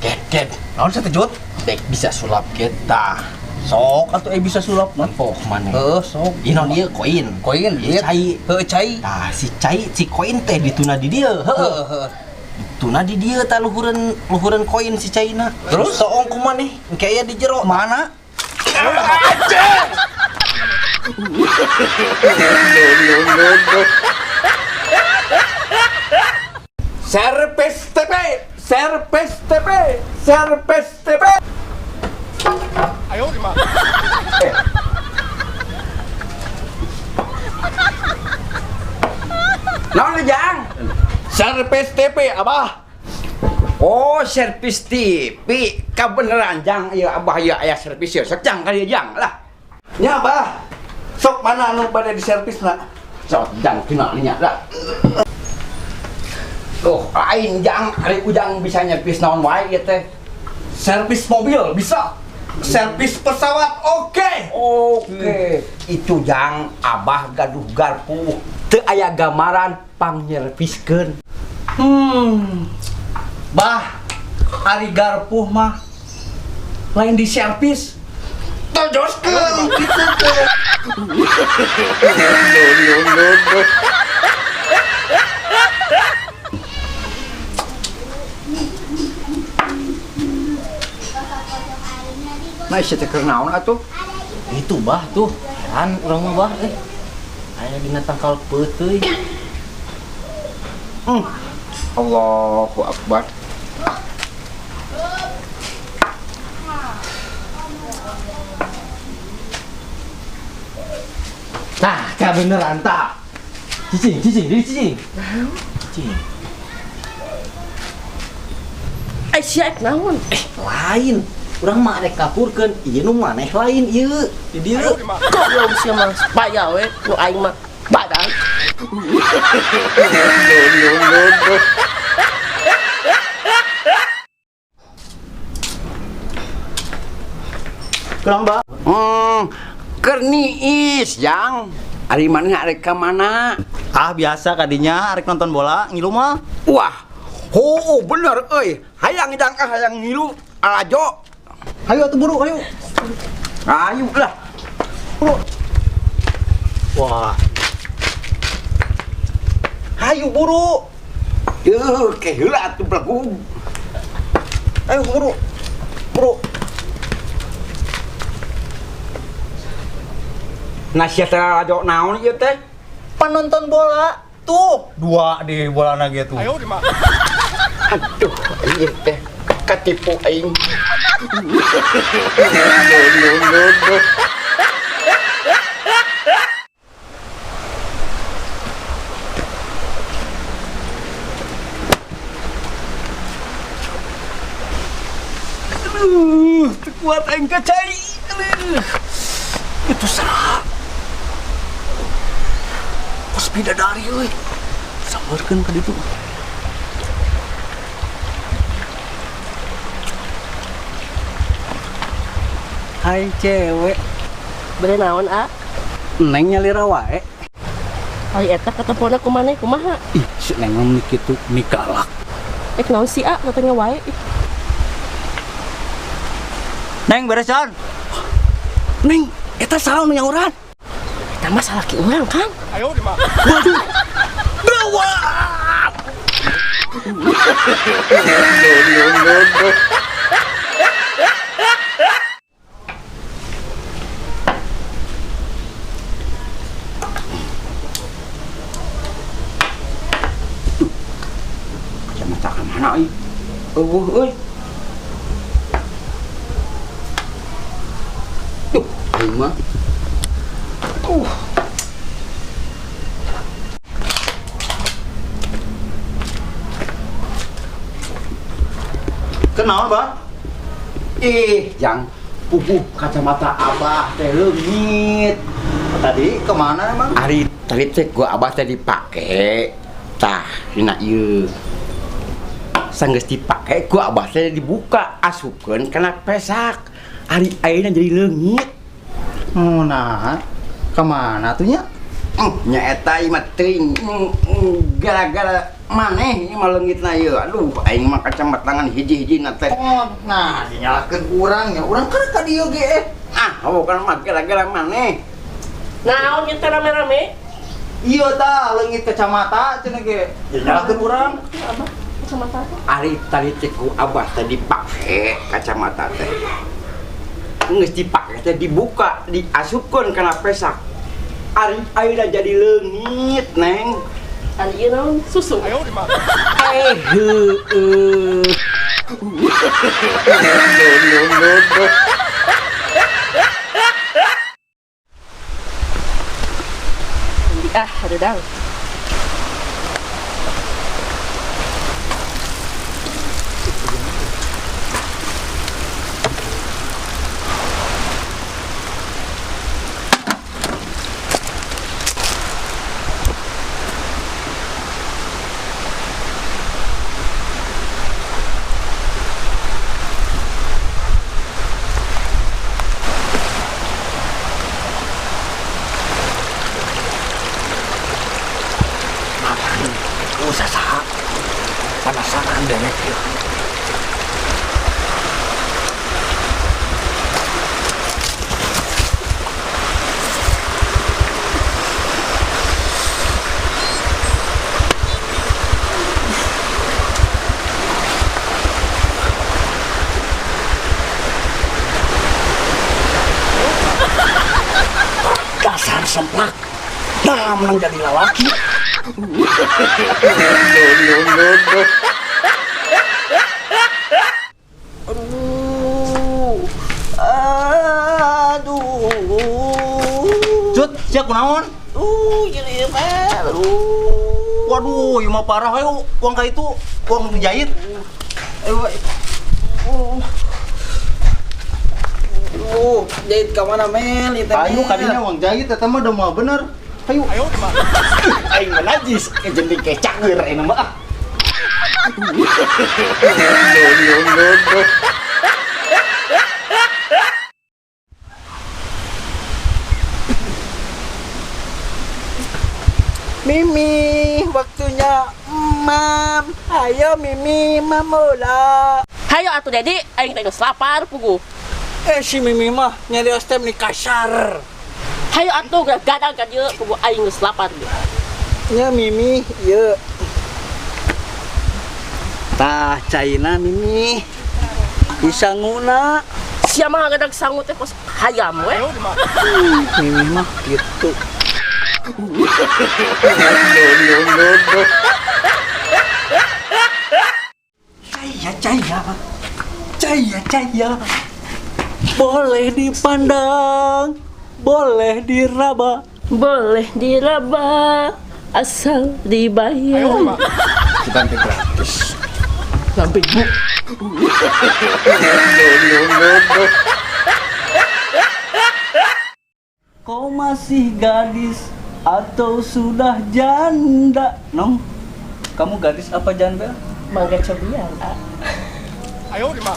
Get. Naon satejut? Dek bisa sulap get. Tah. Sok atuh bisa sulap mah. Poh maneh. Heuh, sok. Ieu naon ieu koin. Koin, ieu cai. Heuh, cai. Tah si cai si koin teh dituna di dieu. Heuh. Heuh. Dituna di dieu tah luhureun koin si caina. Terus? Soong ku maneh engke aya di jero. Mana? Servis TP, servis TP, servis TP. Ayo lima. Naon Jang? Servis TP, Abah. Oh, servis TV. Kabeneran Jang, ieu Abah ieu aya servis ieu. Sok Jang kali Jang lah. Nya Abah. Sok mana anu bade di servisna? Sok Jang tina nya lah. Tuh, lain Jang, ari Ujang bisa nyervis naon wae ieu teh. Servis mobil bisa. Servis pesawat oke. Oke, itu Jang, Abah gaduh garpu. Teu aya gambaran pangnyerviskeun. Bah, ari garpuh mah lain di servis. Tojoskeun kitu teh. Nah, sia teh keur naon atuh? Itu bah tuh, heran urang mah bah eh. Aya dina tangkal peuteuy. Allahu Akbar. Tah, ka beneran tah. Cicing, cicing, jadi cicing. Cicing. Ai sia naon? Lain. Urang mah rek kapurkeun, ieu nu maneh lain ieu. Di dieu. Goblok sia mah, payah we nu aing mah badan. Kurang, Mbak. Keur niis, Jang. Ari maneh arek ka mana? Ah, biasa kadinya arek nonton bola ngilu mah. Wah, hoo bener euy. Hayang Jang ah hayang ngilu alajo. Hayu atuh buru, hayu. Ayo lah. Buru. Wah. Hayu buru. Duh, ke heula atuh belegug. Ayo buru. Buru. Nah, sia teh lalajo naon ieu teh? Penonton bola. Tuh, dua di bolana ge tuh. Ayo lima. Aduh, ieu teh katipu aing. Aduh, teu kuat aing ka cai. Aduh. Itu saha? Kos bidadari euy. Sampeurkeun ka ditu. Hai cewek, Bere naon a? Neng nyalira wae. Ari eta katempona ku maneh kumaha? Ih, si Neng mah meni kitu, meni galak. Ek naon si a katanya wae. Ih. Neng beresan. Neng, eta saha nu nyauran? Eta mah salaki urang, Kang. Ayo lima. Waduh. Gawat. Kacamata ka mana euy? Eueuh euy. Duh, aing mah. Kenal, Bah? Ih, Jang, pupuh kacamata Abah teh leungit. Tadi kemana emang? Ari tadi teh gua Abah teh dipake. Tah, dina ieu. Sanggeus dipake gua Abah teh dibuka, asupkeun kana pesak. Ari ayeuna jadi leungit. Oh, nah, kemana tuh nya? Nya eta ieu mah teuing. Gara-gara Maneh ieu mah leungitna ieu. Aduh, aing mah kacamata tangan hiji-hijina teh. Oh, nah, dinyalakeun urang nya. Urang keur ka dieu ge. Ah, bukan mah gara-gara maneh. Naon ieu teh rame-rame? Iya tah, leungit kacamata cenah ge. Dinyalakeun urang. Abah, kacamata apa? Ari tadi teh ku abah teh dipake kacamata teh. Geus dipake teh dibuka, diasupkeun kana pesak. Ari ayeuna jadi leungit, Neng. Ari ieu naon? Susu. Heueuh. Ah, ada dang. Saha penasaran dewek ieu. Dasar semplak, nah menang jadi lalaki. Aduh. Aduh. Cut, sia kunaon? Jadi mah. Aduh. Waduh, ieu mah parah ayo uang ka itu, uang dijahit. Ayo. Jahit ka mana mel ieu teh? Ayo kadinya uang jahit eta mah udah mau bener. Ayo. Ayo Aing mah najis, jeung kecak aing mah. Mimi, waktunya mam. Ayo Mimi, mamola. Hayo atuh Dedi, aing teh geus lapar puguh. Si Mimi mah nyarios teh meni kasar. Hayo atuh gadang ka dieu puguh aing geus lapar ge. Nya Mimi, ieu. Tah caina Mimi. Disanguna. Sia mah gadang sangu teh kos hayam we. Mimi mah gitu. Caya, caya, caya, caya. Boleh dipandang, boleh diraba, boleh diraba, asal dibayar. Kita nanti gratis. Sampai bu. Kau masih gadis atau sudah janda? Nong, kamu gadis apa janda? Mangga cobian, ah. Ayo, Dima.